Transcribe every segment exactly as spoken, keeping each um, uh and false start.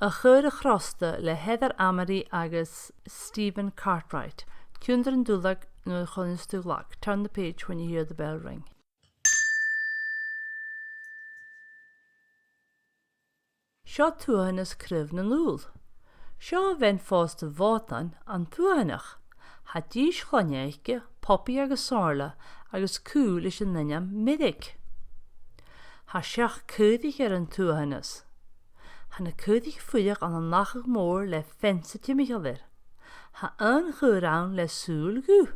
A' Chaora Crosta le Heather Amery agus Stephen Cartwright. Tionndaidh an duilleag nuair a chluinneas tu an glag. Turn the page when you hear the bell ring. Seo tuathanas Craobh nan Ubhal. Seo a' Bhean-phòsta Bhòtan an tuathanach. Tha dithis chloinne aice, Poppy agus Somhairle, agus cù leis an ainm Meirig. Tha seachd caoraich air an tuathanas. Tha na caoraich a' fuireach ann an achadh mòr le feansa timcheall air. Tha aon chaora ann le sùil dhubh.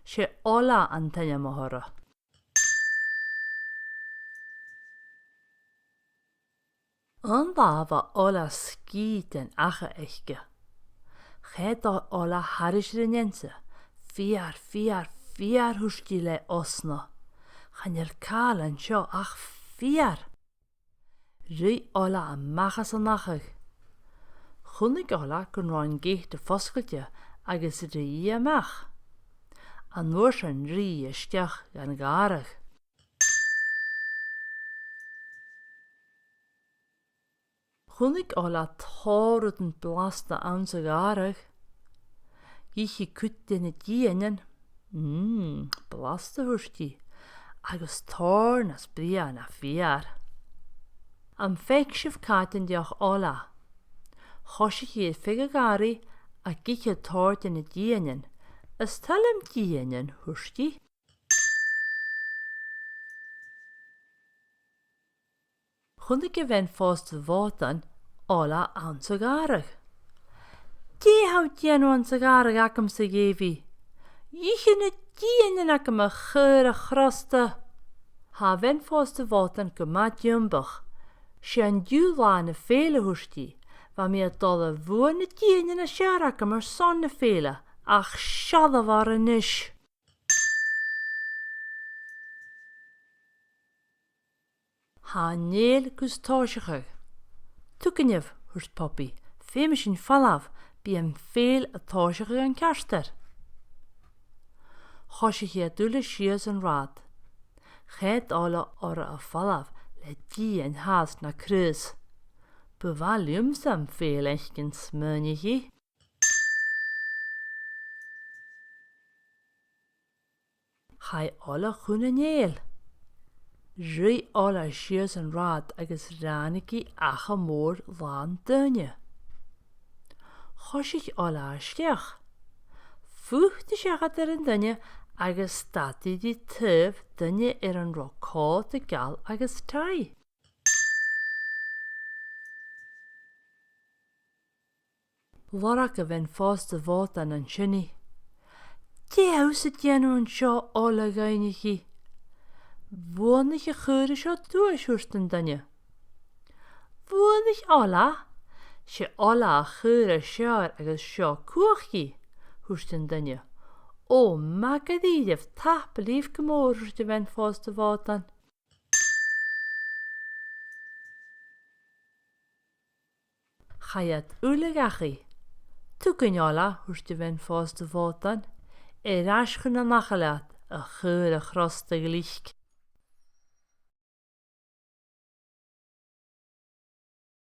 'S e Ola an t-ainm a th' oirre. Aon latha bha Ola sgìth den achadh aice. Choimhead Ola thairis air an fheansa. "Feur, feur, feur," thuirt i le osna. "Chan eil càil an seo ach feur." Ruith Ola a-mach às an achadh. Chunnaic Ola gun robh an geata fosgailte agus ruith i a-mach. An uair sin ruith i a-steach dhan ghàrradh. Chunnaic Ola tòrr rudan blasta anns a' ghàrradh. Dh'ith i cuid de na dìtheanan. "Mm, blasta," thuirt i, "agus tòrr nas brèagha na feur." "Am faic sibh càit an deach Ola?" Choisich i air feadh a' ghàrraidh ag ithe tòrr de na dìtheanan. "Is toil leam dìtheanan," thuirt i. Chunnaic a' Bhean-phòsta Bhòtan Ola anns a' ghàrradh. "Dè tha thu a' dèanamh anns a' ghàrradh agamsa?" dh'èigh i. "Dh'ith thu na dìtheanan agam, a chaora chrosta." Tha a' Bhean-phòsta Bhòtan gu math diombach. "'S e an-diugh latha na fèille," thuirt i. "Bha mi a' dol a bhuain na dìtheanan as fheàrr agam airson na fèille, ach seall a-màireach a-nis." Tha an fhèill gus tòiseachadh. "Tiugainn, a Phoppy, feumaidh sinn falbh, bidh am fèill a' tòiseachadh an ceartuair." Choisich iad uile sìos an rathad. Choimhead Ola orra a' falbh le dìtheanan fhathast na craos. "Bu mhath leamsa am fèill fhaicinn," smaoinich i. Chaidh Ola chun an fhèill. Ruith Ola sìos an rathad agus ràinig i achadh mòr làn daoine. Choisich Ola a-steach. Phut i seachad air an duine agus stad i ri taobh duine air an robh còta geal agus taigh. Lorg a' Bhean-phòsta Bhòtan an sin i. "Dè tha thusa a' dèanamh an seo, Ola?" dh'fhaighnich i. "Bhuannaich a' chaora seo duais," thuirt an duine. "Bhuannaich Ola? 'S e Ola a' chaora as fheàrr agus seo cumhachd dhi," thuirt an duine. "Ò, math dha-rìribh, tapadh leibh gu mòr," thuirt a' Bhean-phòsta Bhòtan. Chaidh iad uile dhachaigh. "Tiugainn, Ola," thuirt a' Bhean-phòsta Bhòtan, "air ais chun an achaidh leat, a chaora chrosta ghlic.